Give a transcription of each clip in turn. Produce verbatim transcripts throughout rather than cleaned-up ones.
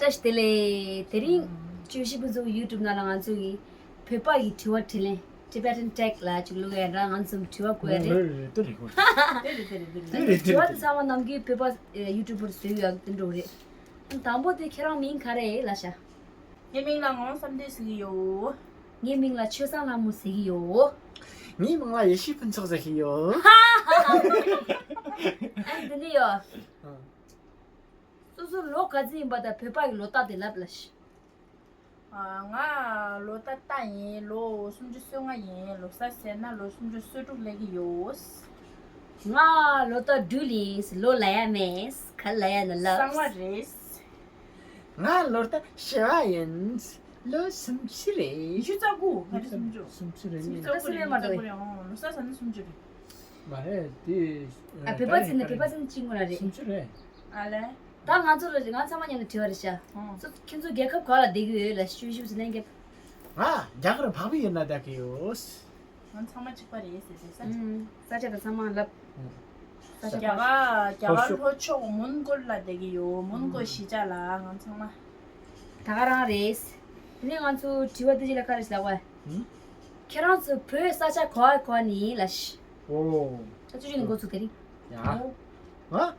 བཀྲ་ཤིས་བདེ་ལེགས། དེ་རིང་བརྗོད་གཞི་བུ་ཚོ་YouTube ནང་ལ་ང་ཚོ་གི་བོད་པ་ཡི་དྲི་བ་དྲིས་ལན། Tibetan Tag ལ་ཅིག་བླུག་ཡ་འདྲ། ང་ཚོ་དྲི་བ་བཀོད་ཡ་རེད། རེད་རེད་རེད། དེ་རེད་གོ། དེ་རེད་དེ་རེད་དེ་རེད། དྲི་བ་དེ་ཚང་མ་ནམ་རྒྱུན་བོད་པ་YouTuber་བཟོས་ཡོད་དེ་འདྲ་རེད། དང་པོ་དེ་ཁྱེད་རང་མིང་ག་རེ་ལབ་ཤག་ངའི་མིང་ལ་ངོ་བསམ་འདས་ཟེར་གྱི་ཡོད། ངའི་མིང་ལ་ཆོས་བཟང་ལྷ་མོ་ཟེར་གྱི་ཡོད། ངའི་མིང་ལ་ཡེ་ཤེས་ཕུན་ཚོགས་ཟེར་གྱི་ཡོད། ཨ་ནི་འདི་ནས་ཡོད། ཨ། སོ་སོ་ལོ་ག་ཚོད་ཡིན་པ་དང་བོད་པ་ཡི་ལོ་རྟགས་དེ་ལབ་ལ་ཤི། ཨ། ང་ལོ་རྟགས་རྟ་ཡིན། ལོ་སུམ་ཅུ་སོ་ལྔ་ཡིན། ལོ་གསར་ཟེར་ན་ལོ་སུམ་ཅུ་སོ་དྲུག་སླེབས་ཀྱི་ཡོད། ང་ལོ་རྟགས་སྦྲུལ་ཡིན། ལོ་ལབ་ཡ་མེད། ག་ལབ་ཡ་ན་ལབ། གསང་བ་རེད། ང་ལོ་རྟགས་བྱི་བ་ཡིན། ལོ་སུམ་ཅུ་རེད། ཉི་ཤུ་རྩ་དགུ། ག་རེ་སུམ་ཅུ། སུམ་ཅུ་རེད། ཉི་ཤུ་རྩ་དགུ་རེད། ཉི་ཤུ་རྩ་དགུ་རེད། ཨོ། ལོ་གསར་ཟེར་ན་སུམ་ཅུ་རེད། མ་རེད་དེ། ཨ། བོད་པ་ཚོ་ནི་བོད་པ་ཚོ་ནི་གཅིག་མོ་ར་རེད། སུམ་ཅུ་རེད། ཨ་ལས། ད་ང་ཚོ་ལ་ང་ཚང་མ་མཉམ་དུ་དྲི་བ་རེད་ཤག་ཨོ། ཁྱོད་ཚོ་རྒྱལ་ཁབ་ག་ལ་བསྡད་ཀྱི་ཡོད་ལ་ཤུ་ཤུ་ཟེར་ན་རྒྱབ། ང་རྒྱ་གར་འཕགས་པའི་ཡུལ་ན་བསྡད་ཀྱི་ཡོད། ང་ཚང་མ་གཅིག་པ་རེད་ཟེར་ཟེར་ས། ཨུམ། ས་ཆ་དང་ཚང་མ་ལབ། ཨུམ། ས་ཆ། རྒྱ་གར་རྒྱ་གར་ལྷོ་ཕྱོགས་མོན་གྷོ་ལ་བསྡད་ཀྱི་ཡོད། མོན་གྷོ་གཞིས་ཆགས་ལ་ང་ཚང་མ། ད་ག་རང་རེད། དེ་ནས་ང་ཚོ་དྲི་བ་དེ་ཅི་ལ་ཁ་རེ་ཞིག་ལབ་པ། ཨུམ། ཁྱེད་རང་ཚོ་བོད་ས་ཆ་ག་བ་ག་བ་ནས་ཡིན་ལ་ཤི། ཨོ། ད་ཆུ་ཆུ་ནས་འགོ་ཚུགས་དེ་རིང་། ཡ། ཨོ། ང་།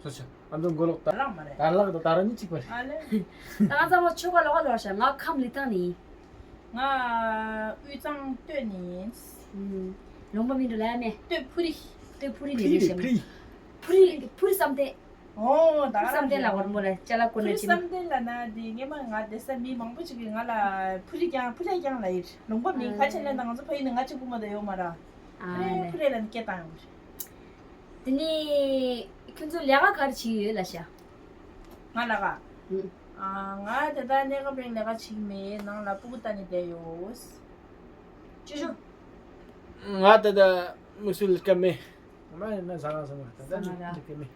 སོ་སོ། ཨ་མདོ་མགོ་ལོག་དར་ལག་མ་རེད། དར་ལག་དང་དར་ར་གཉིས་གཅིག་པ་རེད། ཨ་ལེ། ད་ང་ཚང་མ་ཆོལ་ཁ་ལོགས་ཀ་ལོགས་ཤག་ང་ཁམས་ལི་ཐང་ནས་ཡིན། ང་དབུས་གཙང་སྟོད་ནས་ཡིན། ཨུམ། ལུང་པ་མིང་དུ་ལ་ཡ་མེད། སྟོད་ཕུ་རི། སྟོད་ཕུ་རི་ནས་ཕུ་རི་རེད་ཤག་ཕུ་རི། ཕུ་རི་ཕུ་རི་བསམ་གཏན། ཨོ། ད་ག་བསམ་གཏན་ལ་འོར་མོ་ལ་ཅ་ལག་ཀོ་ནས་ཕུ་རི་ཕྱིན། བསམ་གཏན་ལ་ན་དེ་ངས་མ་ང་དེ་ས་མི་མང་པོ་ཅིག་གིས་ང་ལ་ཕུ་རི་རྐྱང་ཕུ་ལས་རྐྱང་ལ་ཡིན། ལུང་པ་མིང་ཁ་ཆེ་ལ་ན་ང་ཚོ་ཕ་ཡུལ་ནས་ང་གཅིག་པུ་མ་གཏོགས་ཡོད་མ་ར། ཨ་ཕུ་རེ་ལེ། ཕུ་རེ་ལ་ནི་སྐད་བཏང་ཡོང་གི་རེད། དེ་ནས་ཁྱོད་ཚོ་ལས་ཀ་ག་རེ་བྱེད་ཀྱི་ཡོད་ལབ་ཤག་ང་ལས་ཀ། ཨུ། ཨ། ང་ད་ལྟ་གནས་སྐབས་རིང་ལས་ཀ་བྱེད་ཀྱི་མེད། ནང་ལ་སྤུ་གུ་ལྟ་ནས་བསྡད་ཡོད། ཅི་ཞུ། ང་ད་ལྟ་མི་སུ་ལས་ཀ་མེད། ང་ཡིན་ན་ཟ་ང་ཟ་ང་ད་ལྟ་ཟ་ང་ལས་ཀ་མེད།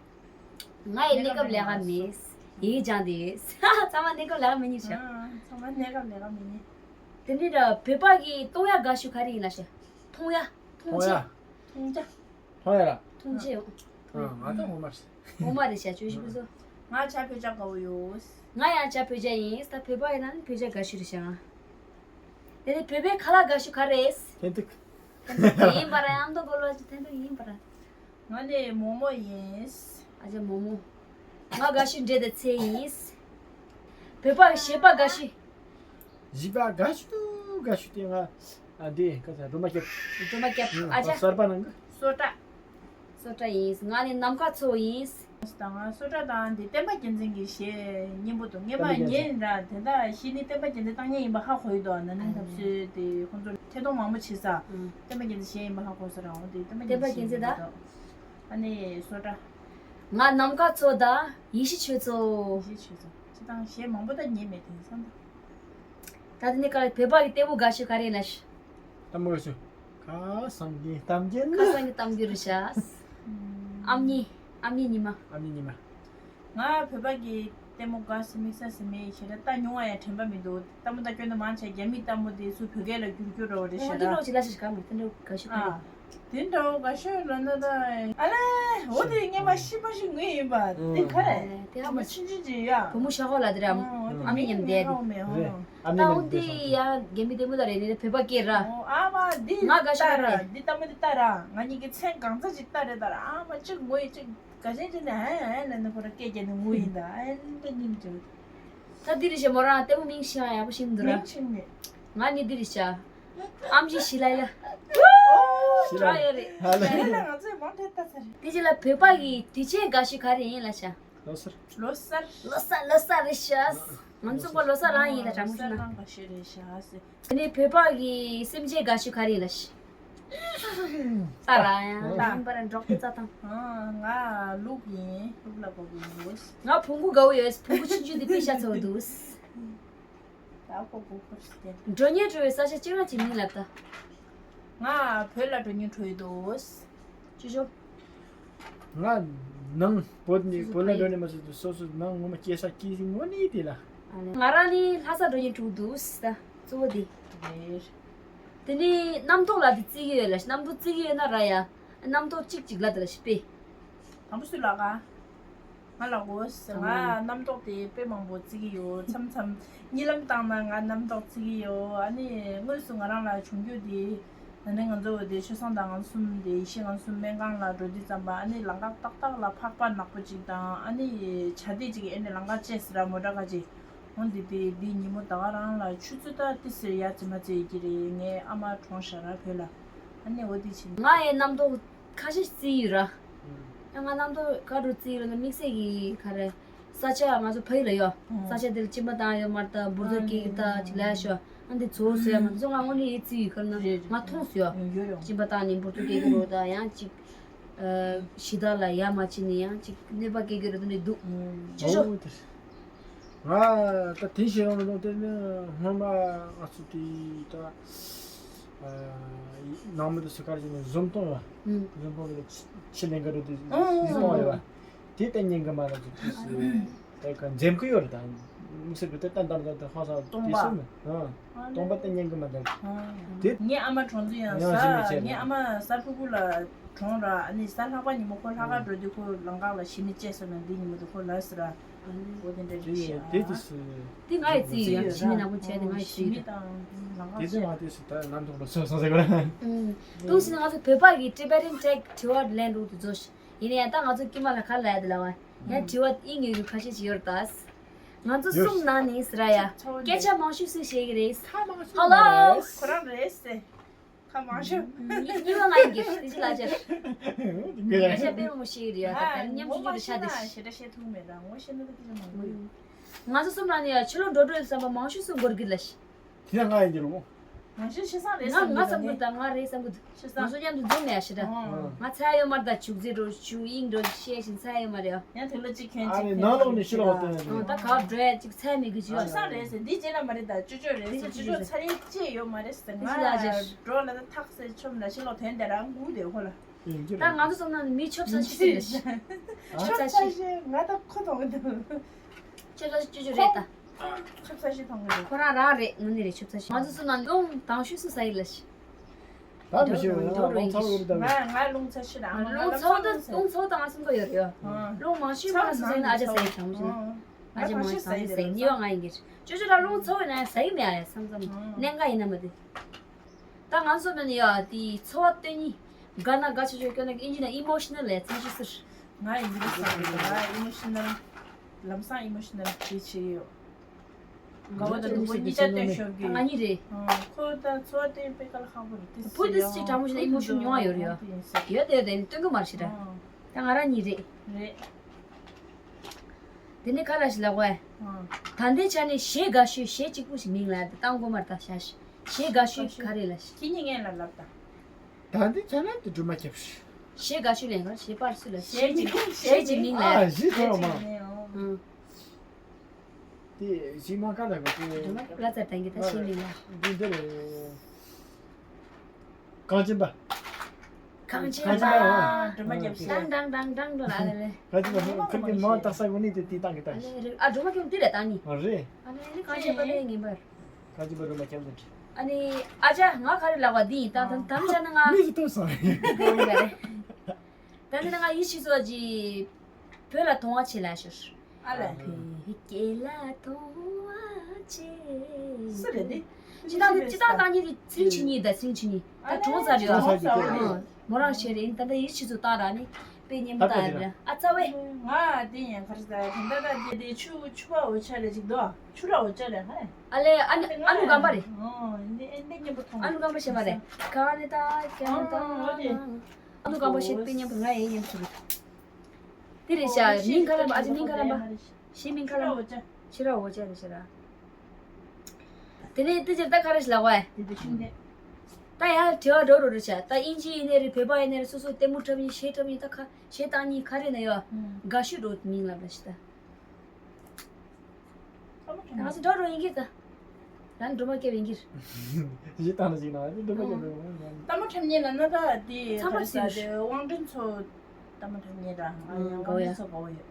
ང་ཡི་གནས་སྐབས་ལས་ཀ་མེད། ཡིག་སྦྱང་བསྡད་ཡོད། ཚང་མ་གནས་སྐབས་ལས་ཀ་མེད་ཉིན་ཤག་ཨ། ཚང་མ་གནས་སྐབས་ལས་ཀ་མེད་ཉིན། དེ་ནས་ད་བོད་པ་གི་གཏོང་ཡ་དགའ་ཤོས་ག་རེ་ཡིན་ལབ་ཤག་མཐོང་ཡ། མཐོང་ཆེ། མཐོང་ཡ། མཐོང་ཡ། མཐོང་ཆེ། ཨ། ང་ད་ངོ་མ་རེད། ངོ་མ་རེད་ཤག་ཅོ་ཞིག་བུ་ཚོ། ང་ཇ་བོད་ཇ་དགའ་བོ་ཡོད། ང་ཡང་ཇ་བོད་ཇ་ཡིན། ད་བོད་པ་ཡིན་ན་ནི་བོད་ཇ་དགའ་ཤོས་རེད་ཤག་དེ་ནས་བོད་པའི་ཁ་ལག་དགའ་ཤོས་ག་རེ་རེད། ཐེན་ཐུག་ཐེན་ཐུག་ཡིན་པ་ར། ཨ་མདོ་མགོ་ལོག་ཅིག་ཐེན་ཐུག་ཡིན་པ་ར། ང་ནི་མོག་མོག་ཡིན། ཨ་ཅག་མོག་མོག་ང་དགའ་ཤོས་འབྲས་དང་ཚལ་ཡིན། བོད་པ་གི་བཞེས་པ་དགའ་ཤོས། བཞེས་པ་དགའ་ཤོས་དགའ་ཤོས་དེ་ང་ཨ་འདི་ག་ཚ་སྒྲོལ་མ་སྐྱབས། སྒྲོལ་མ་སྐྱབས། ཨ་ཅག་གསར་པ་ནང་གི། སོ་ཏྲ། སོ་ཏྲ་ཡིན། ང་ནི་ནམ་མཁའ་མཚོ་ཡིན། དང་སོ་ཏྲ་དང་འདི་བསྟན་པ་རྒྱལ་མཚན་གྱི་གཞས་སྙན་པོ་འདུག་ངས་མ་བསྟན་པ་རྒྱལ་མཚན། ཉན་ར་དེ་འདྲ་གཞས་ནི་བསྟན་པ་རྒྱལ་མཚན་བཏང་མཁན་ཡིན་པ་ཧ་གོ་ཡི་འདུག་ན་ནིང་ཐབས་སུ་དེ་ཁོང་ཚོ་ཐད་གཏོང་མང་པོ་བྱེད་ས། ཨ། བསྟན་པ་རྒྱལ་མཚན་གཞས་ཡིན་པ་ཧ་གོ་ས་ར། འོ་དེ་བསྟན་པ་རྒྱལ་མཚན་གཞས་ཡིན་པ་འདུག་ཨ་ནི་སོ་ཏྲ། ང་ནམ་མཁའ་མཚོ་དང་ཡེ་ཤེས་ཆོས་མཚོ། ཡེ་ཤེས་ཆོས་མཚོ། ཅི་དང་གཞས་མང་པོ་ད་ཉན་མེད་དེང་སང་ད། ད་དེ་ནི་ག་བོད་པ་གི་ལྟད་མོ་དགའ་ཤོས་ག་རེ་ཡིན་ལབ་ཤག་ལྟད་མོ་དགའ་ཤོས། ཁ་སང་གི་གཏམ་རྒྱུད་ནི། ཁ་སང་གི་གཏམ་རྒྱུད་རེད་ཤག་ཨམ་ཉི། ཨམ་ཉི་ཉི་མ། ཨམ་ཉི་ཉི་མ། ང་བོད་པ་གི་ལྟད་མོ་དགའ་ས་དམིགས་བསལ་ཟེར་མེད་ཤེས་ར། ལྟ་མྱོང་བ་ཡང་དྲན་པ་མི་འདུག་ལྟད་མོ་ལྟ་སྐྱོན་དུ་མང་ཆེ་རྒྱ་མིའི་ལྟད་མོ་དེ་ཚུར་བོད་སྐད་ལ་བསྒྱུར་རྒྱུ་རོ་རེད་ཤག་འོ་འདི་ལོག་ཅིག་ལ་ཤ་ཤ་ག་མ་དེ་འདྲ་དགའ་ཤོས་ག་རེ། ཨ། དེ་འདྲ་དགའ་ཤོས་ལ་ན་ད། ཨ་ལེ། འོ་དེ་ངས་མ་ཤི་མ་ཤི་ངུས་ཡིན་པ་དེ་ག་རེ། དེ་ཧ་མ་ཆུང་ཆུང་ཅིག་ཡ། བུ་མོ་ཤ་ཁོག་ལ་དེ་ར། ཨ་མི་མཉམ་དེ། རེད། ཨ་མི་ད་འོ་དེ་ཡ་རྒྱ་མི་ལྟད་མོ་ལ་རེད་ནི་བོད་པ་སྐད་ར། ཨ་མ་འདི་ང་དགའ་ཤོས་ག་རེ། འདི་ལྟད་མོ་འདི་ལྟ་ར། ང་གཉིས་ཀྱི་མཚན་གང་ཚ་ཅིག་ལྟ་རེད་ད་ར། ཨ་མ་གཅིག་ངུས་གཅིག་ག་ཅན་ཅན་ནས་ཧན་ཧན་ལ་ནི་ཁོ་ར་སྐད་རྒྱག་ནས་ངུ་ཡིན་ད། ཨན་ཏེ་སྙིང་རྗེ། ད་འདི་རེད་ཤག་མོ་རང་ལྟད་མོ་མིང་ཤེས་ཡག་པོ་ཤེས་མི་འདུག་ར། མིང་ཤེས་མེད། ང་ནི་འདི་རེད་ཤག་ཨམ་ཆི་ཞི་ལ་ལ། ཞི་ལ་ལ་ཡོད་རེད། ཧ་ལས། ང་ཚོས་མང་དྲགས་ལྟ་ཚར། དེ་རྗེས་ལ་བོད་པ་གི་དུས་ཆེན་དགའ་ཤོས་ག་རེ་ཡིན་ལབ་ཤག་ལོ་གསར། ལོ་གསར། ལོ་གསར་ལོ་གསར་རེད་ཤག་ང་ཚོ་པ་ལོ་གསར་རང་ཡིན་ལ་དྲང་པོ་ཞུ་ན། ལོ་གསར་རང་དགའ་ཤོས་རེད་ཤག་དེ་ནས་བོད་པ་གི་སེམས་ཅན་དགའ་ཤོས་ག་རེ་ཡིན་ལབ་ཤག་ད་ར་ཡང་ལ་ཡིན་པ་ར་འབྲོག་པའི་རྩྭ་ཐང་། ང་ལུག་ཡིན། ལུག་ལ་གོ་གི་ཡོད། ང་བོང་གུ་དགའ་བོ་ཡོད། བོང་གུ་ཆུང་ཆུང་འདི་པེ་ཤ་ཚོ་འདུག་ད་ཁོ་གོ་ཁོ་སི་ཏེ། འགྲོ་སྙིང་བྲོ་བའི་ས་ཆ་གཅིག་རང་གཅིག་མིང་ལབ་ད། ང་བོད་ལ་འགྲོ་སྙིང་བྲོ་ཡི་འདུག་ཅི་ཞོ། ང་ནང་བོད་ནས་བོད་ལ་འགྲོ་ནས་མ་ཟེར་དུས་སོ་སོ་ནང་ངོ་མ་སྐྱེས་ས་སྐྱེས་ངོ་ནས་དེ་ལ། ང་རང་ནི་ལྷ་ས་འགྲོ་སྙིང་བྲོ་འདུག་ད་གཙོ་བོ་དེ། རེད། དེ་ནི་རྣམ་རྟོག་ལ་དེ་བརྩི་གི་ཡོད་ལ་རྣམ་རྟོག་བརྩི་གི་ཡོད་ན་ར་ཡ། རྣམ་རྟོག་གཅིག་གཅིག་ལ་དེ་ལ་ཤི་པེ། དང་པོ་སུ་ལ་ག་ང་ལ་གོ་ང་རྣམ་རྟོག་དེ་དཔེ་མང་པོ་བརྩི་གི་ཡོད། མཚམས་མཚམས་གཉིད་ལམ་བཏང་ན་ང་རྣམ་རྟོག་བརྩི་གི་ཡོད། ཨ་ནི་དངོས་སུ་ང་རང་ལ་བྱུང་རྒྱུ་དེ། ད་ནི་ང་ཚོ་དེ་ཆོས་བཟང་དང་ང་གསུམ་དེ་ཡེ་ཤེས་ང་གསུམ་སྨན་ཁང་ལ་འགྲོ་དུས་ཙམ་པ། ཨ་ནི་ལམ་ཁ་ཏག་ཏག་ལ་ཕག་པ་ནག་པོ་ཅིག་དང་། ཨ་ནི་བྱ་དེ་ཅིག་ཨེ་ནི་ལམ་ཁ་བཅད་ཟེར་ར་མོ་ཊ་ཁ་ཅིག་འོ་འདི་དེ་འདི་ཉིན་མོ་ད་ག་རང་ལ་ཆུ་ཚོད་ད་ཏི་སེར་ཡ་ཙི་མ་ཙི་ཡི་གི་རེད། ངའི་ཨ་མ་གྲོངས་ཤག་ར་བོད་ལ། ཨ་ནི་འོ་དེ་ཕྱིན། ང་ཡི་རྣམ་རྟོག་ཁ་ཤས་བརྩིས་ཡོད་ར། ཡང་ང་རྣམ་རྟོག་ག་རུ་བརྩིས་ཡོད་ལ་དམིགས་བསལ་གྱི་ག་རེ། ས་ཆ་ང་ཚོ་ཕ་ཡུལ་ལ་ཡོད། ས་ཆ་དེར་གཅིན་པ་བཏང་ཡོད་མ་རེད། ད་འབུར་ཚོ་སྐྱེ་གི་ད་ཅིག་ལས་ཤོག་ཨ་འདི་ཚོ་ཟེར་ཡ་མ་རེད། ང་དངོས་གནས་ཡིད་བརྩིས་ཡོད་ཁར་ན་ང་མཐོང་སོང་ཡོད། གཅིན་པ་བཏང་ནས་འབུར་ཚོ་སྐྱེ་གི་རོ། ད་ཡང་ཅིག་ཨ་ཕྱི་དག་ལ་ཡ་མ་ཕྱིན་ནས་ཡང་ཅིག་གནོད་པ་སྐྱེལ་གྱི་རེད་འདུག་ནས་འདུག་ཅི་ཤོག་ང་ད་དེ་ཤེས་རང་ལ་དེ་ནི་སྔོན་མ་ང་ཚོ་དེ་ད་ནང་མི་དེ་སུ་གར་ཅིག་ནས་འཛོམས་གཏོང་བ། འཛོམས་གཏོང་བའི་ཕྱི་ལས་འགའ་རེ་དེ་གཏོང་བ་ཡོད་པ། དེ་ལྟ་ཉན་གི་མ་ལ་དེ་དེ་ད་ག་འཛེམ་གི་ཡོད་རེད། ད་དམིགས་བསལ་བོད་དེ་ལྟ་འདམ་འདམ་དེ་ཧང་སང་སྟོང་པ་དེ་སུ་མི་སྟོང་པ་ལྟ་ཉན་གི་མ་ད་དེ་ངའི་ཨ་མ་གྲོངས་དུས་ཡང་ཡང་ཞེ་མི་ཟ་བྱས་ངའི་ཨ་མ་གཟའ་ཕུར་བུ་ལ་གྲོངས་ར། ཨ་ནི་གཟའ་ལྷག་པ་ཉིན་མོ་ཁོ་ལྷག་དཀར་འགྲོ་དུས་ཁོ་ལམ་ཁ་ལ་ཞི་མི་བཅས་སོང་ན་འདི་ཉིན་མོ་དུ་ཁོ་ལ་ཟེར་ར། འོ་དེ་འདྲ་རེད་ཤག་དེ་དུས་སུ་དེ་ང་ཡི་རྩིས་ཡོད། ཞི་མི་ནག་པོ་བྱས་དེ་ང་ཡི་རྩིས་ཡོད། དེ་དུས་ང་དེ་སུ་ད་ལམ་ཐོག་ལ་སོ་སོ་ཟེར་གི་ར། ཏུང་སི་ང་ཚོ་བོད་པ་གི་Tibetan Tech དྲི་བ་ལན་རུ་དུ་རྫོགས་ཤིག་ཡིན་ཡང་ད་ང་ཚོ་དཀྱུས་མ་ལ་ག་ལ་ཡ་དེ་ལ་བ་ཡང་དྲི་བ་ཨིན་ངེས་རུ་ཁ་ཤས་ཤིག་ཡོད་ར་ད། ང་ཚོ་གསུམ་ནང་ནས་ཟེར་ཡ་སྐད་ཆ་མང་ཤོས་སུས་བཤད་གི་རེད། ཁ་མང་ཤོས་Hello ཁོ་རང་རེད་ཟེར། ཁ་མང་ཤོས། གཉིས་གཉིས་པ་ང་ཡིན་གྱི་དེ་ཅི་ལ་ཅར། སྐད་ཆ་དཔེ་མང་པོ་བཤད་གི་རེད་ཡ། ད་ད་མཉམ་ཞུགས་རྒྱུ་རེ་ཤ་དེ་ཞེ་དྲག་བཤད་ཐུབ་མེད་ད། ངོ་ཤེས་ན་ད་སྐད་ཆ་མང་པོ་ཡོད། ང་ཚོ་གསུམ་ནང་ནས་ཡ་ཕྱི་ལོགས་འགྲོ་འགྲོ་བསམ་པ་མང་ཤོས་སུ་འགོར་གི་ལ་ཤི། དེ་ཡང་ང་ཡིན་གྱི་རེད་མོ། ང་ཚོ་ཤི་སང་རེད་ང་བསམ་ང་གི་བསམ་གི་འདུག་ང་རེད་བསམ་གི་འདུག་ཤི་སང་ང་ཚོ་མཉམ་དུ་འཛོམས་ནས་ཤི་ད། ང་ཚ་ཡོད་མ་རེད་ད། ཆུ་ཚོད་འགྲོ་ཆུ་དབྱིངས་འགྲོ་བཤད་བཞིན་ཚ་ཡོད་མ་རེད། ཡང་དེ་ལ་གཅིག་ཁྱོད་ཨ་ནི་ནང་ལོགས་ནས་ཤི་ལོག་བཏོན་ཡ་ད་ག་འགྲོ་ཡ་གཅིག་ཚ་མི་གི་ཅི་ཡོད། ཤི་སང་རེད་ཟེར་འདི་རྗེས་ལ་མ་རེད་ད། ཅོ་ཅོ་རེད་ཟེར་ཅོ་ཅོ་ཚ་ཡི་ཅི་ཡོད་མ་རེད་ཟེར་ང་འགྲོ་ལ་ད་ཐག་ཟེར་ཆོམ་ལ་ཤི་ལོག་དོན་དེ་རང་སྒུག་དེ་ཁོ་ལ། ད་ང་ཚོ་སོང་ན་མི་ཆོབ་ས་ཤི་ཟེར་ཤི་ཆོབ་ས་ཤི་ང་ད་ཁོ་མཐོང་གི་འདུག་ཆོབ་ས་ཤི་ཅོ་ཅོ་རེད་ད། ཁོ་རང་རང་རེད། དངོས་གནས་རེད། ཆུ་ཚ་ཞིག་ང་ཚོ་སུ་ན་རླུང་དང་ཤོས་སུ་ཟ་ཡི་ལ་ཞིག་ད་མི་ཤེས། ང་རླུང་ཚ་བོ་རེད་ད། ང་ང་རླུང་ཚ་ཞིག་རང་རླུང་ཚ་བོ་དང་རླུང་ཚ་བོ་དང་ང་སེམས་ཁ་ཡོད་རེད། རླུང་མང་ཤོས་ཁ་སུ་ཟ་ཡི་ན་ཨ་ཅག་ཟ་ཡི་དྲང་མོ་ཞིག་ཨ་ཅག་མང་ཤོས་ཟ་ཡི་རེད། གཉིས་པ་ང་ཡིན་གྱི་རེད། ཅོ་ཅོ་ར་རླུང་ཚ་བོ་ཡིན་ན་ཡང་ཟ་ཡི་མེད་ཨ་ཡ་བསམ་བསམ་གནད་འགག་ཡིན་ན་མ་དེ། ད་ང་ཚོ་མེད་ན་ཡ་དེ་ཚོ་བ་སྟོན་ནི། དགའ་ན་དགའ་ཆོ་ཆོ་སྐྱོ་ན་ཨིན་ཇི་ན་ཨི་མོ་ཤི་ནལ་ལས་ཚ་ཤི་ཟེར། ང་ཡིན་གྱི་རེད་བསམ་གྱི་འདུག་ང་ཨི་མོ་ཤི་ནལ། ལམ་སང་ཨི་མོ་ཤི་ནལ་དེ་བྱེད་ཀྱི་ཡོད། དགའ་བོ་དང་སྡུག་པོ་གཉིས་ཆ་སྟོན་ཤོར་གྱི། ང་གཉིས་རེད། ཁོ་ད་ཚོ་བ་སྟོན་དཔེ་དཀའ་ལས་ཁག་པོ་རེད། དེ་བུ་དེ་ཅིག་དྲང་མོ་ཞིག་ན་ཨི་མོ་ཤི་ནལ་ཉུང་བ་ཡོད་རེད་ཡ། ཡོད་དེ་ཡོད་དེ་སྟོན་གི་མ་རེད་ཤི་ད། ད་ང་རང་གཉིས་རེད། རེད། དེ་ནས་ག་ལ་ཞིག་ལབ་དགོས། ད་ལྟའི་ཆ་ནས་གཞས་དགའ་ཤོས་གཞས་གཅིག་པུ་ཞིག་མིང་ལ་བཏང་དགོས་མ་རེད་ད་ཤ་ཤི། གཞས་དགའ་ཤོས་ག་རེ་ལ་ཤི། ཁྱེད་གཉིས་ངན་ལ་ལབ་ད། ད་ལྟའི་ཆ་ན་དེ་སྒྲོལ་མ་སྐྱབས་རེད། གཞས་དགའ་ཤོས་ལེན་ག་གཞས་པར་སུ་ལ་གཞས་གཅིག་གཞས་གཅིག་མིང་ལ་ཨ་གཞས་ཐོག་མ། ཨང་། དེ་གཞས་མ་ག་ལ་ག་དེ། སྒྲོལ་མ་སྐྱབས་ལ་ཙར་དང་གི་ད་གཞས་མིང་ལ། འདི་འདི་རེད། གངས་ཅན་པ། གངས་ཅན་པ། གངས་ཅན་པ། སྒྲོལ་མ་སྐྱབས་ཤིག་ཌང་ཌང་ཌང་ཌང་འགྲོ་ལ་ཨ་ལེ་ལེ། གངས་ཅན་པ་ཁོ་གི་མ་དག་ས་གོ་ནི་དེ་དེ་བཏང་གི་ད། ཨ་ལེ་རེ་ཨ་སྒྲོལ་མ་སྐྱབས་འདི་རེད་ད་ནི། ཨ་རེད། ཨ་ལེ་ནི་གངས་ཅན་པ་ལེ་ངེས་པར། གངས་ཅན་པ་སྒྲོལ་མ་སྐྱབས་འདི་རེད། ཨ་ནི་ཨ་ཅག་ང་ག་རེ་ལབ་པ་འདི་ཡིན་ད་ད་ད་ཆ་ན་ང་མིག་ཏུ་ཏོ་སོང་། ད་ནི་ང་ཡིད་ཆེས་སོ་ཅི། བོད་ལ་དུང་བ་ཆེ་ལ་ཤོར། ཨ་ལས། བོད་སྐད་ལ་དུང་བ་ཆེ། སུ་རེད་དེ། ཅི་ཏང་ཅི་ཏང་ཏང་ཉིད་དེ་ཚིག་ཆི་ཉིད་དང་ཚིག་ཆི་ཉིད་ད་གྲོངས་ཚར་ཡོད། གྲོངས་ཚར་ཡོད། མོ་རང་ཤེས་རེད་ད་ལྟ་ཡིད་ཆེས་སུ་བཏང་ར་ནི་དཔེ་སྙན་པོ་བཏང་ཡོད་རེད་ཨ་ཚ་བས། ང་དེ་ཡང་གར་ཟ་དེ་འདྲ་ད་དེ་དེ་ཆུ་ཆུ་བ་འོ་ཆ་རེ་ཅིག་འདུག་ཆུ་ར་འོ་ཆ་རེ་ཧ། ཨ་ལས་ཨ་ནི་ཨ་ནུ་གམ་པ་རེད། ཨོ་འདི་ཨེ་འདི་སྙན་པོ་མཐོང་། ཨ་ནུ་གམ་པ་ཤེས་པ་རེད། ག་ནི་ད་ག་ནི་ད། ཨ་ནུ་གམ་པ་ཤེས་དཔེ་སྙན་པོ་ང་ཡིན་སྙན་པོ་ཐུབ། དེ་རེད་ཤག་མིང་ག་ལ་ཨ་ཅེ་མིང་ག་ལ་པ། ཤི་མིང་ག་ལ། ཤི་ར་འོ་ཅེ་རེད་ཤི་ར། དེ་ནས་དེ་ཅེར་ད་ག་རེ་ཤི་ལ་བ། ད་ཡང་དྲི་བ་འགྲོ་རོ་རེད་ཤག་ད་ཨིན་ཇི་ཡིན་ནའི་རེད་བོད་པ་ཡིན་ནའི་རེད་སོ་སོ་ལྟད་མོ་འཁྲབ་ཡིན་གཞས་འཁྲབ་ཡིན་ད་ཁ་གཞས་བཏང་ཡིན་ག་རེ་ན་ཡོད། དགའ་ཤོས་འགྲོ་མིང་ལབ་ལ་ཤི་ད། ང་ཚོ་འགྲོ་རོགས་ཡིན་གྱི་ད། རང་སྒྲོལ་མ་སྐྱབས་ཡིན་གྱི། གཞི་བཏང་ན་ཞིག་ན་སྒྲོལ་མ་སྐྱབས་རེད། ལྟད་མོ་འཁྲབ་མཁན་ལ་ན་ད་དེ་ཚང་མ་ག་རེ་ཟེར་དེ་དབང་སྒྲོན་མཚོ་ལྟད་མོ་འཁྲབ་མཁན་ར་ང་ཡང་དབང་སྒྲོན་མཚོ་དགའ་བོ་ཡོད།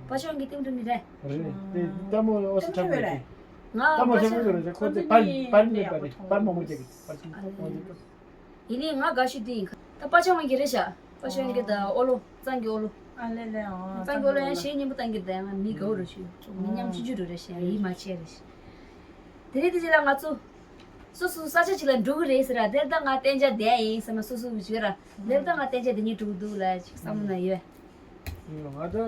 པ་ཤོང་གི་ལྟད་མོ་འཁྲབ་མཁན་རེད། རེད་དེ་ལྟད་མོ་ཨོ་སི་འཁྲབ་མཁན་རེད། ང་ལྟད་མོ་འཁྲབ་མཁན་རེད་ཁོ་ཚོ་པར་པར་མེད་པ་རེད་པར་མང་པོ་རྒྱག་གི་པར་ཅིག་ཨོ་འདི་ཡིན་ནི་ང་དགའ་ཤོས་འདི་ཡིན་ཁ། ད་པ་ཆང་བ་གི་རེད་ཤག་པ་ཆང་གི་ད་ཨོ་ལོ་གཙང་གི་ཨོ་ལོ། ཨ་ལེ་ལེ། ཨོ། ཏང་གོ་ལ་ཡང་གཞས་སྙན་པོ་བཏང་གི་འདུག་ཡང་མི་དགའ་བོ་རུ་ཞུ། མི་ཉམ་ཆུང་ཆུང་རུ་རེད་ཤག་ཡིད་མ་ཆེས་རེད་ཤག་དེ་རིང་དེ་རྗེས་ལ་ང་ཚོ་སོ་སོ་ས་ཆ་གཅིག་ལ་འགྲོ་གི་རེད་ཟེར་ར། དེར་ད་ང་གཏན་འཇགས་བསྡད་ཡིན་ཟེར་མ་སོ་སོ་གི་བརྗོད་ར། དེར་ད་ང་གཏན་འཇགས་བསྡད་ཉེན་འགྲོ་གི་འདུག་ལ་ཅིག་བསམ་བློ་ན་ཡོད། ང་ད།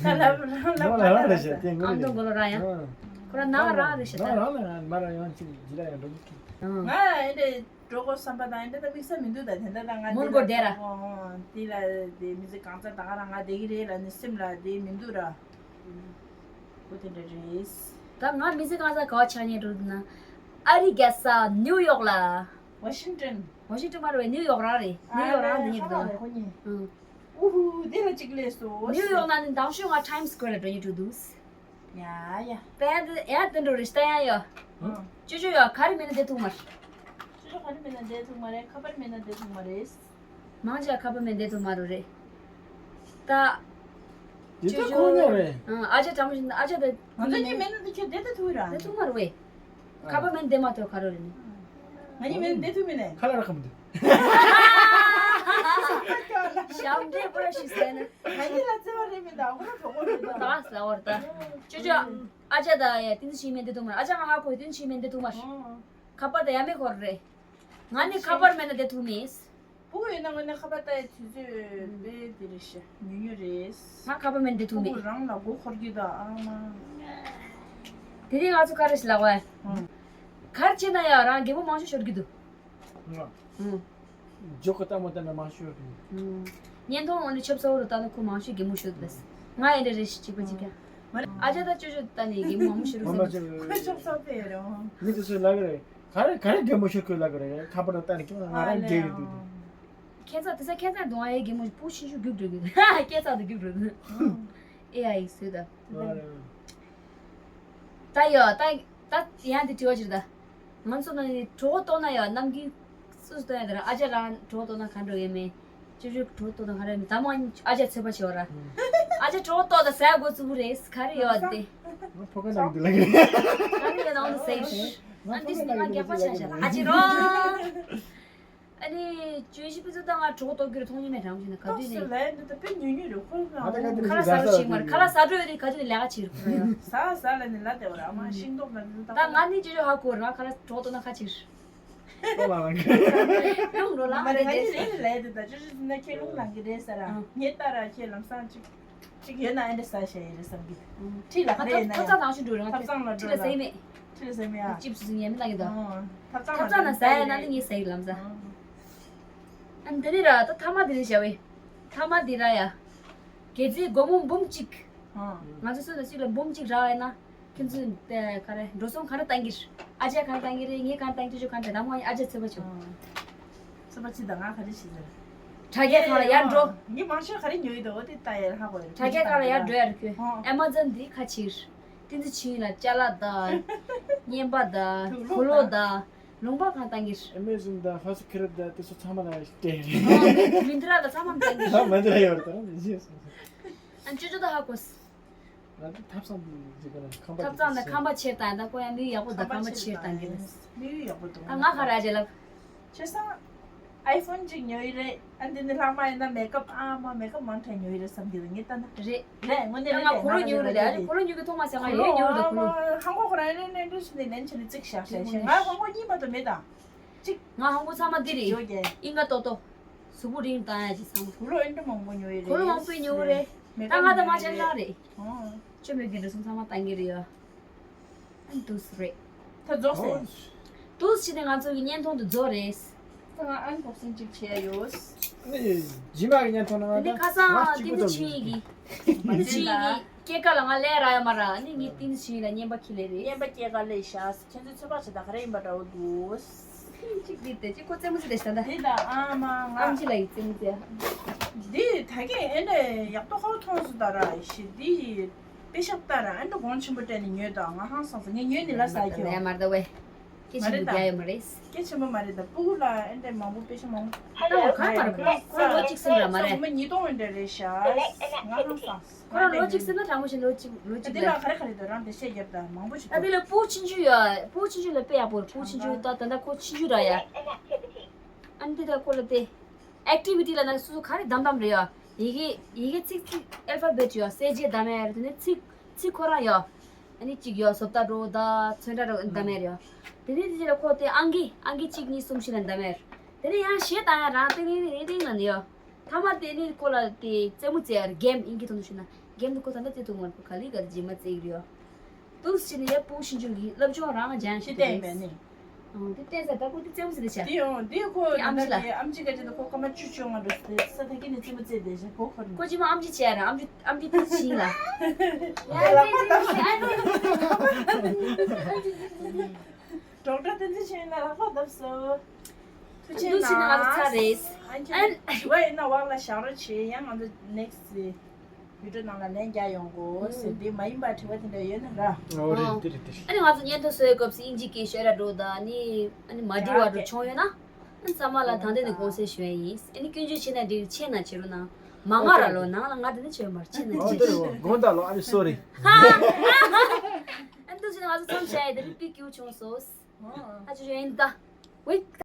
ད་ལབ་རང་ལབ་ང་ལ་རང་རེད་ཤག་དེ་ངོ་ཨ་མདོ་མགོ་ལོག་རང་ཡང་། ཁོ་རང་ནང་རང་རེད་ཤག་ད་ད་རང་ལ་ང་མ་རང་ཡང་ཅིག་ཇི་ལ་ཡང་འགྲོ་གི། ང་ཨེ་འདྲ་འགྲོ་དགོས་བསམ་པ་དང་ཨེ་འདྲ་ད་དམིགས་བསལ་མི་འདུག་ད་དེ་འདྲ་ད་ང་མོན་གོ་བསྡད་ར། དེ་ལ་དེ་མི་ཚེ་གང་ཚ་ད་ག་རང་ང་བསྡད་ཀྱི་རེད་ལ་ནི་སེམས་ལ་དེ་མི་འདུག་ར། ཁོ་དེ་འདྲ་རེད། ད་ང་མི་ཚེ་གང་ཚ་ག་བ་ཆགས་ཉེན་འགྲོ་འདུག་ན། ཨ་རི་རྒྱལ་ས་ནིའུ་ཡོག་ལ། ཝ་ཤིང་ཏོན། ཝ་ཤིང་ཏོན་མ་རེད་པས། ནིའུ་ཡོག་རང་རེད། ནིའུ་ཡོག་རང་དེ་ཉིད་དུ། ཨུ་ཧུ། དེ་ལ་གཅིག་ལས་སོ། ནིའུ་ཡོག་ནང་ནས་མདང་ཞོགས་ང་ཊའིམ་སི་སྐུ་ཝེར་ལ་འགྲོ་ཉིད་དུ་འདུག་ཡ་ཡ། ད་ཡ་དེ་ཡ་དེ་འགྲོ་རེད་ད་ཡ་ཡ། ཅོ་ཅོ་ཡ་ག་རེ་མེད་ན་བསྡད་ཐུབ་མ་རེད། ཅོ་ཅོ་ག་རེ་མེད་ན་བསྡད་ཐུབ་མ་རེད། ཁ་པར་མེད་ན་བསྡད་ཐུབ་མ་རེད། མང་ཆེ་ཁ་པར་མེད་བསྡད་ཐུབ་མ་རེད་རེད། ད། དེ་ད་ཁོ་ན་རེད། ཨ་ཅག་དྲང་མོ་ཞིག་ཨ་ཅག་ད། ང་ཚོ་གཉིས་མེད་ན་ད་ཁྱོད་བསྡད་ད་ཐུབ་ར། བསྡད་ཐུབ་མ་རེད་པས། ཁ་པར་མེད་བསྡད་མ་ཐུབ་ག་རེ་རེད་ནི། ང་གཉིས་མེད་ན་བསྡད་ཐུབ་མིན་ནས། ཁ་ལག་ར་ཁ་མི་འདུག་ཞབས་འདྲེན་པོ་ར་ཞིག་ཟེར་ནས། ང་གཉིས་ལ་བརྩེ་བ་རེད་མི་འདུག་ཨ་ཁོ་ར་གྲོགས་པོ་རེད་ད། ད་ཟ་བར་ད། ཅོ་ཅོ། ཨ་ཅག་ད་ཡ་ཏིན་ཞིག་མེད་བསྡད་ཐུབ་མ་རེད། ཨ་ཅག་ང་ཧ་གོ་ཏིན་ཞིག་མེད་བསྡད་ཐུབ་མ་རེད། ཁ་པར་ད་ཡ་མེད་ཁོ་ར་རེད། ང་ནི་ཁ་པར་མེད་ན་བསྡད་ཐུབ་མེད། སྤུ་གུ་ཡོད་ན་དངོས་གནས་ཁ་པར་ལྟ་ཡའི་དུས་ཚོད་དཔེ་དེ་རེད་ཤག་ཉུང་ཉུང་རེད། ང་ཁ་པར་མེད་བསྡད་ཐུབ་མེད། སྤུ་གུ་རང་ལ་མགོ་འཁོར་གྱི་ད་ཨ་མ། དེ་རིང་ང་ཚོ་ག་རེ་ཞིག་ལབ་པ། ཨང་། ག་རེ་བྱས་ན་ཡང་རང་གད་མོ་མང་ཤོས་ཤོར་གྱི་འདུག་ང་། ཨང་། ཇོ་ཁོ་ལྟ་མོ་ལྟ་ན་མང་ཤོས་ཡོད་རེད། ཨང་། བརྙན་ཐུང་འོག་ནས་ཆབ་གསང་བོ་རུ་ལྟ་ན་ཁོ་མང་ཤོས་གད་མོ་ཤོར་འདུག་ང་ཨེ་འདྲ་རེད་ཤག་གཅིག་པ་གཅིག་རྐྱང་། མ་རེད། ཨ་ཅག་ད་ཅོ་ཅོ་ལྟ་ནས་གད་མོ་མང་པོ་ཤོར་འདུག་ཁོ་ཆབ་གསང་དེ་རེད། མི་དེ་ཚོས་ལབ་ཀྱི་རེད། ག་རེ་ག་རེ་གད་མོ་ཤོར་གི་ལབ་ཀྱི་རེད། ཁ་པར་ལ་ལྟ་ནས་ཁྱོད་ང་རང་བསྡད་ཡོད་འདུག་ཁྱེད་ཚ་དེ་ཚ་ཁྱེད་ཚ་གདོང་ཨེ་གད་མོ་སྤུ་ཆུང་ཆུང་རྒྱུག་འགྲོ་གི། ཁྱེད་ཚ་དུ་རྒྱུག་འགྲོ་གི། ཨེ་ཨ་ཡིག་བཟོས་ད། ད་ཡོད་ད་ད་ཡང་དེ་དྲི་བ་ཅིག་ད། ང་ཚོ་ནང་ནས་གྲོད་ཁོག་ལྟོགས་ན་ཡང་གནམ་གྱི་སུ་སུ་ལྟོགས་ཡ་དེ་ར། ཨ་ཅག་རང་གྲོད་ཁོག་ལྟོགས་ན་ག་འགྲོ་ཡས་མེད། ཅོ་ཅོ་གྲོད་ཁོག་ལྟོགས་ན་ག་རེ་མེད། ད་མ་ཨ་ཅག་ཚོད་པ་བྱེད་པ་ར། ཨ་ཅག་གྲོད་ཁོག་ལྟོགས་ད་ཟ་དགོས་ཚུགས་རེད་ག་རེ་ཡོད་དེ། ང་ཕོ་ཁ་ནང་དུ་ལ་ག་རེ་ཡོད་ནང་དུ་ཟེར། ཨ་འདི་སུ་ང་རྒྱག་པ་བྱ་བྱ་ཨ་ཅེ་རོ། ཨ་ནི་ཅོ་ཤི་པི་ཚོ་ད་ང་གྲོད་ཁོག་ལྟོགས་ཀྱི་རེད། མཐོང་མྱོང་མེད་དྲང་མོ་བྱས་ན་ག་དུས་ནས། ལས་འདི་ད་དཔེ་ཉུང་ཉུང་རེད་ཁོ་རང་། ཁ་ལག་ཟ་རོགས་བྱེད་མ་རེད། ཁ་ལག་ཟ་འགྲོ་ཡོད་རེད། ག་དུས་ནས་ལས་ཀ་བྱེད་རེད་ཁོ་རང་ཡང་། ཟ་ཟ་ལ་ནི་ལ་དེ་བ་ར་ཨ་མ་ཤིང་ཏོག་ལ་ནི་ད། ད་ང་ནི་ཅོ་ཅོ་ཧ་གོ་ར། ང་ཁ་ལག་གྲོད་ཁོག་ལྟོགས་ན་ཁ་ཕྱིར། ལོང་རོ་ལ་མ་རེད། ང་ནི་རེད་ལས་དེ་ད་ཅོ་ཅོ་ཟིན་ན་ཁྱེད་རླུང་ལངས་ཀྱི་རེད་ཟེར་ར། ངས་ལྟ་ར་ཁྱེད་ལམ་སང་ཅིག་ཅིག་ཡོད་ན་ཨེ་འདྲ་ཟ་བྱས་ཡོད་རེད་བསམ་གི། ཁྲིད་ལ་ག་རེ་ཡིན་ན་ཡང་ཐབ་ཚང་ནང་ཞིག་འགྲོ་རེད། ང་ཐབ་ཚང་ལ་འགྲོ་ཁྲིད་ལ་ཟ་ཡི་མེད། ཁྲིད་ལ་ཟ་ཡི་མེད་ཨ། ཅིབ་སི་ཟིན་ཡས་མེད་ལ་གི་འདུག་ཨོ། ཐབ་ཚང་ཐབ་ཚང་ནང་ཟ་ཡ་ན་ནི་ངས་ཟ་ཡི་ལམ་ཟ། ཨོ། ཨ་འདི་ནི་ར་ད་ཐ་མ་འདི་ནི་བྱ་བའི། ཐ་མ་འདི་ར་ཡ། གལ་སྲིད་སྒོར་མོ་འབུམ་གཅིག་ཨོ། ང་ཚོ་སུ་དང་སུ་ལ་འབུམ་གཅིག་རག་ཡ་ན། ཁྱོད་ཚོས་དེ་ག་རེ་འགྲོ་སོང་ག་རེ་བཏང་གི་རེད། ཨ་ཅག་ག་རེ་བཏང་གི་རེད། ངས་ག་རེ་བཏང་གི། ཅོ་ཅོ་ག་རེ་བཏང་། ད་མོ་ཨ་ཅག་ཚོད་པ་བྱུང་། ཚོད་པ་ཅི་དང་ང་ག་རེ་བྱེད་ཟེར། དྲ་རྒྱ་ཁག་ལ་ཡར་འགྲོ། ངས་མང་ཤོས་ག་རེ་ཉོས་ཡོད་དོ་དེ་ལྟ་ཡར་ཧ་གོ་ཡོད། དྲ་རྒྱ་ཁག་ལ་ཡར་འགྲོ་ཡར་ཁྱོད། ཨོ། ཨེ་མ་ཛོན་འདི་ཁ་ཕྱིར། ཏིན་ཙི་ཆིན་ལ་ཅ་ལག་དང་། རྔན་པ་དང་། དུག་ལོག་དང་། ལུང་པ་གང་བཏང་གི་རེད། ཨེ་མ་ཛོན་དང་ཧ་སི་ཁི་རབ་དང་དེ་ཚོ་ཚང་མ་ལ་སྤྲད་རེད། ཨོ། མིན་ཏྲ་ལ་ཚང་མ་བཏང་གི་རེད། མིན་ཏྲ་ཡོད་རེད་ད་རེད་ཞེས་སོང་། ཨ་ཅོ་ཅོ་ད་ཧ་གོ། ང་ཚོ་ཐབ་ཚང་དུ་འཇིགས་པ་ལ་ཁང་པ། ཐབ་ཚང་ནས་ཁང་པ་ཕྱིར་བཏང་ད་ཁོ་ཡང་མི་ཡག་པོ་དང་ཁང་པ་ཕྱིར་བཏང་གི་རེད། མི་ཡག་པོ་འདུག་ད་ང་ག་རེ་བྱེད་ལབ། བྱས་ཙང་ཨའི་ཕོན་གཅིག་ཉོ་ཡི་རེད། ཨ་འདི་ནི་ལྷག་མ་ཡིན་ན་མེ་ཀབ་ཨ་མ་མེ་ཀབ་མང་དྲགས་ཉོ་ཡི་རེད་བསམ་གི་རེད་ངས་ལྟ་ན། རེད། རེད་དངོས་གནས་ད་རེད། ང་གོ་ལོ་ཉོ་གི་རེད། ཨ་ནི་གོ་ལོ་ཉོ་གི་ཐོག་མ་ཟེར་ང་ཡོད་ཉོ་གི་རེད་གོ་ལོ། ཧང་གོ་ཁོ་རང་ཡོད་ནས་འདྲ་ཞིག་ནས་ལན་ཆ་ནས་བརྩིགས་བཞག་བཞག་བཞག་ང་ཧང་གོ་གཉིས་མ་གཏོགས་མེད་ད། གཅིག་ང་ཧང་གོ་ཚང་མ་འདི་རེད། ཡོད་ཀྱི། ཨིན་ག་ཏོ་ཏོ། གཟུགས་པོ་རིང་བཏང་ཡ་ཅིག་ཚང་མ། གོ་ལོ་ཨེ་འདྲ་མང་པོ་ཉོ་ཡི་རེད། གོ་ལོ་མང་པོ་ཉོ་གི་རེད། མེ་ད་ང་ད་མ་ཆ་ལག་རེད། ཨོ། ཅོ་མེད་གི་འདྲ་སོང་ཚང་མ་བཏང་གི་རེད་ཡ། ཨན་ཏུས་རེད། ད་རྫོགས་སེ། ཏུས་ཕྱིན་ནས་ང་ཚོ་གི་བརྙན་ཐུང་དུ་རྫོགས་རེད། ད་ང་ཨན་བོག་སིང་ཅིག་བྱས་ཡོད། ཨ་ནི་རྗེས་མ་གི་བརྙན་ཐུང་ནང་ད་ང་ཁ་སང་ང་གཅིག་པུ་ཏིན་ཙི་ཆིན་གི། ཏིན་ཙི་ཆིན་གི་སྐྱེས་སྐར་ལ་ང་ལས་རག་ཡོད་མ་ར། ཨ་ནི་ངས་ཏིན་ཙི་ཆིན་ལ་རྔན་པ་ཁྱེར་ལེ་རེད། རྔན་པ་སྐྱེས་སྐར་ལས་ཤག་ཁྱེད་ཚོའི་ཚོད་དཔག་བྱེད་ད་ག་རེ་ཡིན་པ་འདྲ་བོ་འདུག་གཅིག་འདི་དེ་གཅིག་ཁོ་རྩེད་མོ་རྩེ་དེ་ཤ་ད། འདི་ད་ཨ་མ་ང་ཨམ་ཆི་ལ་ཡི་རྩེད་མོ་རྩེ། འདི་ད་གིན་ཨེ་འདྲ་ཡག་ཏོ་ཁོ་མཐོང་སོང་ད་ར་ཤི་འདི་དཔེ་ཤག་ད་ར་ཨེ་འདྲ་གོང་ཆེན་པོ་སྤྲད་ནས་ཉོས་ད་ང་ཧང་སང་སོང་ངས་ཉོས་ནི་ལ་ཟ་ཁྱོད། ལས་མར་ད་ཝེ། སྐད་ཆེན་པོ་རྒྱག་ཡོད་མ་རེད། སྐད་ཆེན་པོ་མ་རེད་ད་སྤུ་གུ་ལ་ཨེ་འདྲ་མང་པོ་དཔེ་ཤག་མང་པོ། ད་ཁོ་གང་མ་རེད་ཁོ་ཁོ་ལོ་གཅིག་ཟིན་ར་མ་རེད། ས་ཉིས་སྟོང་ཨེ་འདྲ་རེད་ཤག་ང་ཧང་སང་། ཁོ་རང་ལོ་གཅིག་ཟིན་ན་དྲང་མོ་ཞིག་ལོ་གཅིག་ལོ་གཅིག་འདི་ལ་ག་རེ་ག་རེ་འདུག་རང་དེ་བཤད་རྒྱབ་དང་མང་པོ་ཞིག་ཨ་འདི་ལ་སྤུ་ཆུང་ཆུང་ཡོད། སྤུ་ཆུང་ཆུང་ལ་དཔེ་ཡག་པོ་རེད། སྤུ་ཆུང་ཆུང་ད་ད་ལྟ་ཁོ་ཆུང་ཆུང་ར་ཡ། ཨ་འདི་ད་ཁོ་ལ་དེ། ཨེག་ཊི་བི་ཊི་ལབ་ན་སོ་སོ་ག་རེ་བདམས་བདམས་རེད་ཡ། ཡི་གེ་ཡི་གེ་ཚིག་ཚིག་ཨལ་ཕ་བེཊ་ཡ། གསལ་བྱེད་བདམས་ཡ་རེད། དེ་ནས་ཚིག་ཚིག་ཁོ་རང་ཡ། ཨ་ནི་གཅིག་ཡ་བཟོ་ལྟ་འགྲོ་ད་ཚོན་ཁྲ་འགྲོ་བདམས་ཡ་རེད་ཡ། དེ་ནས་དེ་རྗེས་ལ་ཁོ་དེ་ཨང་ཀི་ཨང་ཀི་གཅིག་གཉིས་གསུམ་བཞི་ལ་བདམས་ཡ་རེད། དེ་ནས་ཡང་གཞས་བཏང་ཡ་རང་ཏིང་ཏིང་ཏིང་ཏིང་ལ་ནི་ཡ། མཐའ་མ་དེ་ནི་ཁོ་ལ་དེ་རྩེད་མོ་རྩེ་ཡ་རེད། གེམ་ཨིན་སྐད་ཐོག་ནས་ཞུས་ན་གེམ་དེ་ཁོ་ད་ལྟ་རྩེ་ཐུབ་མ་རེད། ཁོ་ག་ལེ་ག་ལེ་རྗེས་མ་རྩེ་གི་རེད་ཡ། ཏུས་ཕྱི་ནས་ཡ་སྤུ་གུ་ཆུང་ཆུང་གི་སློབ་སྦྱོང་རང་སྦྱང་ཤེས་ཏེ་ཡིན་པས་ནི། ཨང་དེ་བལྟས་ས་ད་ཁོ་དེ་རྩེད་མོ་རྩེ་དེ་བྱ། དེ་ཡང་དེ་ཁོ་དེ་ཨམ་ཆི་ལ། ཨམ་ཆི་ག་ཅི་ད་ཁོ་སྐར་མ་བཅུ་བཅོ་ལྔ་འགྲོ་ས་དེ་ས་ཐག་གི་ནས་རྩེད་མོ་རྩེ་བསྡད་ཤག་ཁོ་ཁོ་ནི། ཁོ་ཅི་མ་ཨམ་ཆི་བྱས་ར་ཨམ་ཆི་ཨམ་ཆི་དེ་ཕྱིན་ལ། ཡ་ལ་ལ་ལ་ལ། ཌོག་ཊར་བསྟན་འཛིན་ཆོས་ཡིན་ན་ལག་པ་བརྡབས་སོ། ཐུགས་རྗེ་གནང་། ཐུགས་རྗེ་གནང་། ཨན་དྲི་བ་ཡིན་ན་འོག་ལ་བཞག་རོགས་བྱེད། ཡང་ང་ཚོ་ནེག་སི་ཊི་བི་ཌི་ཡོ་ནང་ལ་ལན་རྒྱག་ཡོང་གོ་ཟེར། དེ་མ་ཡིན་པ་དྲི་བ་དེ་འདྲ་ཡོད་ན་ར། ཨོ་རེད་དེ་རེད་དེ་རེད། ཨ་ནི་ང་ཚོ་སྙན་ཐོ་བཟོ་བའི་སྐབས་སུ་དབྱིན་ཇི་སྐད་ཤོད་ར་འགྲོ་ད་ནི་ཨ་ནི་མ་འགྲིག་པ་འགྲོ་བྱུང་ཡོད་ན་ཨ་ནི་ཚང་མ་ལ་ད་ལྟ་ནས་དགོངས་སེལ་ཞུ་ཡ་ཡིན། ཨ་ནི་སྐྱོན་བརྗོད་བྱེད་ན་འགྲིག་ཆེ་ན་བྱེད་རོགས་གནང་། མ་ང་ར་ལོ་ནང་ལ་ང་དེ་ནས་བྱེད་མར་ཆེ་ན་ཨོ་བྱེད་དེ་རེད། དགོངས་དག་ལོ། ཨ་ནི་སོ་རི། ཨ་ནི་འདུག་ཟེར་ན་ང་ཚོ་མཚམས་བཞག་ཡ་དེ་རིང་པི་ཀིའུ་བྱུང་སོང་། ཨ་ཅོ་ཅོ་ཡིན་ད། ཝེ།